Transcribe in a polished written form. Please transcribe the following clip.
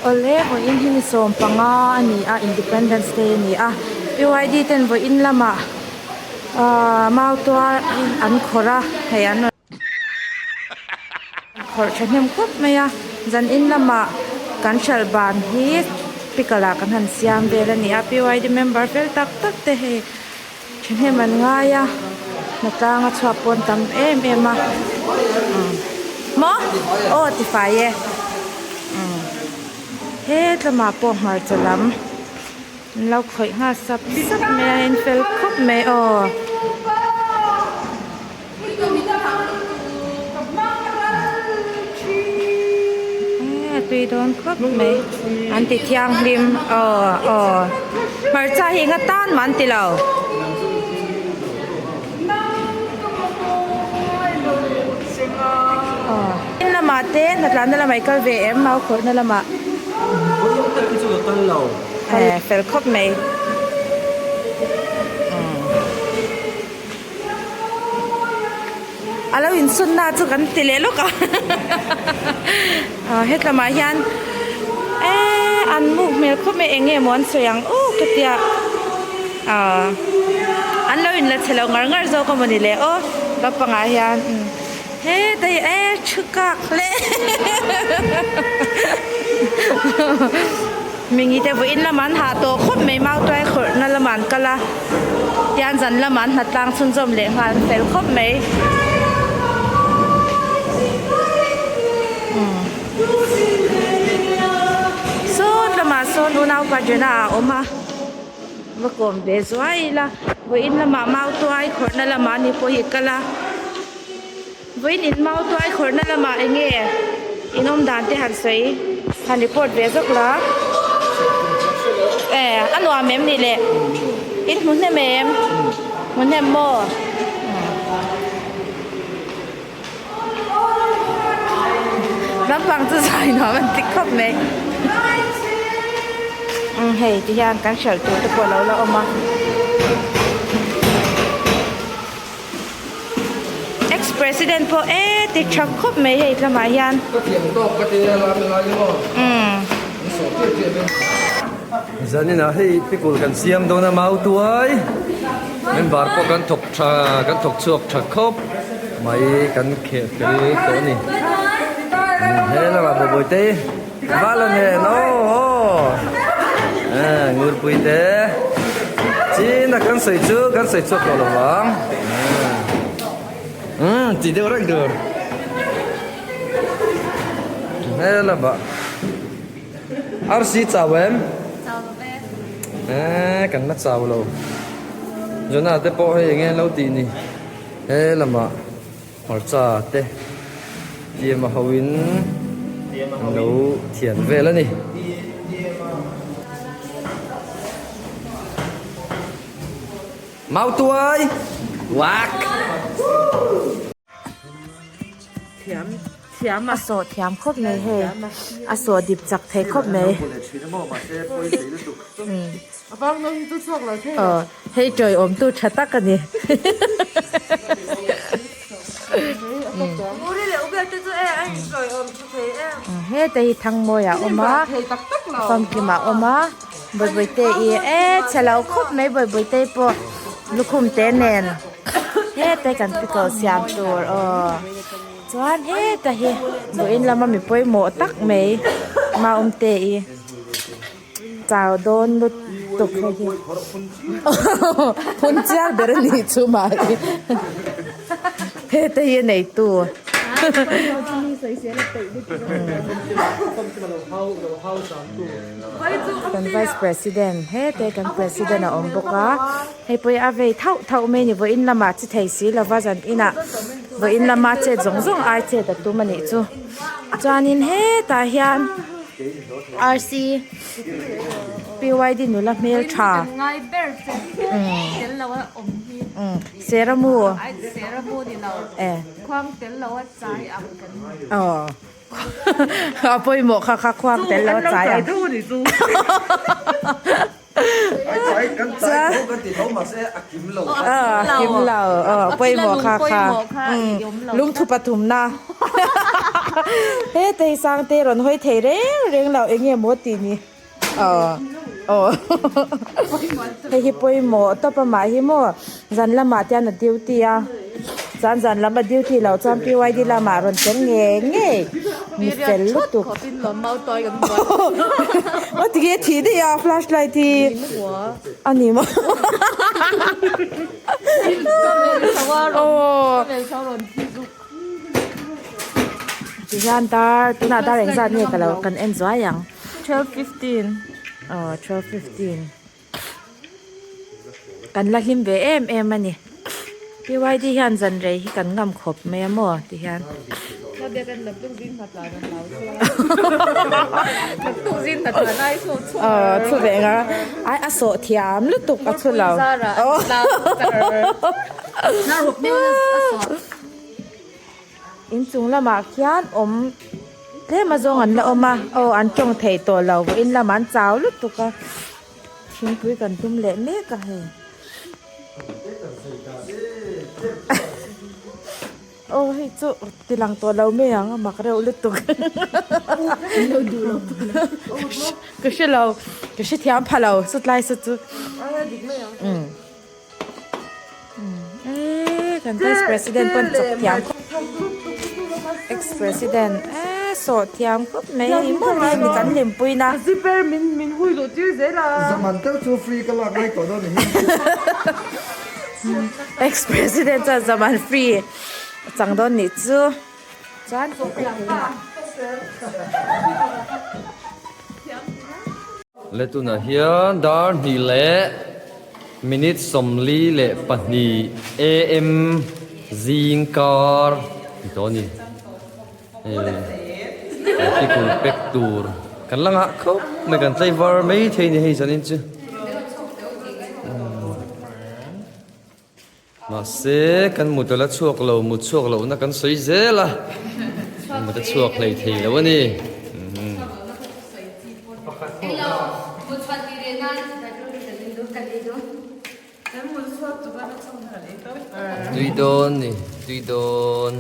Awle vawiin hi ni 15 a ni a Independence Day a ni a PYD ten vawiin lamah ahh mautuar an khawrh a hei an rawn khawrh thahnem khawp mai a zanin lamah kan hralh ban hi pickle ah kan han siam vel a ni a PYD member fel tak tak te hei thahnem an ngai a hnatlang a chhuak pawn tam em em a maw aw ti fai e he tlamah pawh hmarcha lam an lo khawih nghal sap sap mai a in fel khawp mai aw. A tui dawn khawp mai an ti thianghlim aw aw hmarcha hi enga tan mah an ti lo. In lamah te hnatlanna lamah i kal ve em mau khawrhna lamah. Fel khawp mai. A lo insunna chu kan ti leh lawk a ah hetlamah hian eee an muk hmel khawp mai eng nge maw an sawi ang aw ka tia ah an lo inla chhe lo ngar ngar zawk a mawni le aw naupangah hian heta hi eee thu kak hle Mingi te vawiin lamah an hah tawh khawp mai mautuai khawrhna lamah an kal a tian zan lamah an hnatlang chhunzawm leh nghal an fel khawp mai sawt lamah sawn unaupa Jena a awm a va kawm ve zuai ila vawiin lamah mautuai khawrhna lamah ani pawh hi a kal a Vawiin in mautuai khawrhna lamah eng nge in awm dan te han sawi han report ve zawk la e a nuam em ni le in hmu hnem em hmu hnem maw naupang chu zai nuam an ti khawp mai hei ti hian kan hralh tur te pawh a lo la awm a. Ex president pawh e ti tha khawp mai hei tlamah hian. Ka thiam tawk ka ti a la mi ngai maw. Umm. Zanin ah hei pickle kan siam dawn a mau tuai member pawh kan thawk tha kan thawk chhuak tha khawp mai kan kheh fel tawh a ni. He lamah bawhbawi te Vala nen aw aw eh ngurpui te chin a kan sawi chu kan sawi chhuak tawh lo vang umm tih deuh reng tur hmel a bah arsi chau em eh kan la chau lo Jonah te pawh hei enge an lo tih ni he lamah. Hmarcha te tiam a ho in an lo thian vel a ni. Mautuai! Wak! A sawh thiam khawp mai hei a sawh dip chak thei khawp mai. Aw hei tawiawm tu tha tak a ni. Heta hi Thangmawi ah a awm a famkim ah a awm a Bawihbawihte i e chhe lo khawp mai Bawihbawihte pawh lukhum te nen heta hi kan pickle siam tur aw chuan heta hi vawiin lama mi pawimawh tak mai Maumte i. Chau dawn lutuk hei hi hun chiar ber a nih chu mahni heta hi a neitu kan vice president hete kan president a awm bawk a hei pawh hi a vei thauh thauh mai a ni vawiin lamah chi thei si lova zan inah vawiin lama chet zawng zawng ai chet a tum a nih chu chuanin hetah hian. RC PYD nula hmel tha Seramu aw a pawimawh kha kha khuang tel lo a chai ang a kim lo aw pawimawh kha kha lungthu pathumna. Heta hi Sangte rawn hawi thei reng reng lo eng nge maw tih ni aw aw hei hi pawimawh tawp amah hi maw zan lamah te hian a duty a chuan zan lam a duty loh chuan PYD lamah rawn tel ngei ngei mi fel lutuk aw tinge thih daih a flashlight hi a ni maw. Aw Tihian dar tunah dar engzat nge ka lo kan en zuai ang 12:15 aw 12:15 kan la hlim ve em em a ni PYD hian zan rei hi kan ngam khawp mai a maw tihian. Aw thu ve nga ai a sawh thiam lutuk a thu lo inchung lamah khian awm tlem azawng an la awm a aw an tawng thei tawh lo vawiin lamah an chau lutuk a thingpui kan tum leh mek a hei. Aw hei chu ti lang tawh lo mai ang a mak reuh lutuk ka hre lo ka hre thiam pha lo chutlai saw chu umm eee kan vice president pawn chawp thiam khawp ex president eee sawh thiam khawp mai a ni maw hemi kan hlimpui na. Ex president chuan zaman free a chang dawn nih chu chuan Le tunah hian dar hnih leh minute 42 am zing kar ni tawh a ni hei article pack tur kan la nghah khawp mai kan tlaivar mai thei a ni hei zanin chu. Mahse, kan mut a la chhuak lo, mut chhuak lohna kan sawi zel a, mut a chhuak hlei thei lo a ni. Tui dawn ni, tui dawn.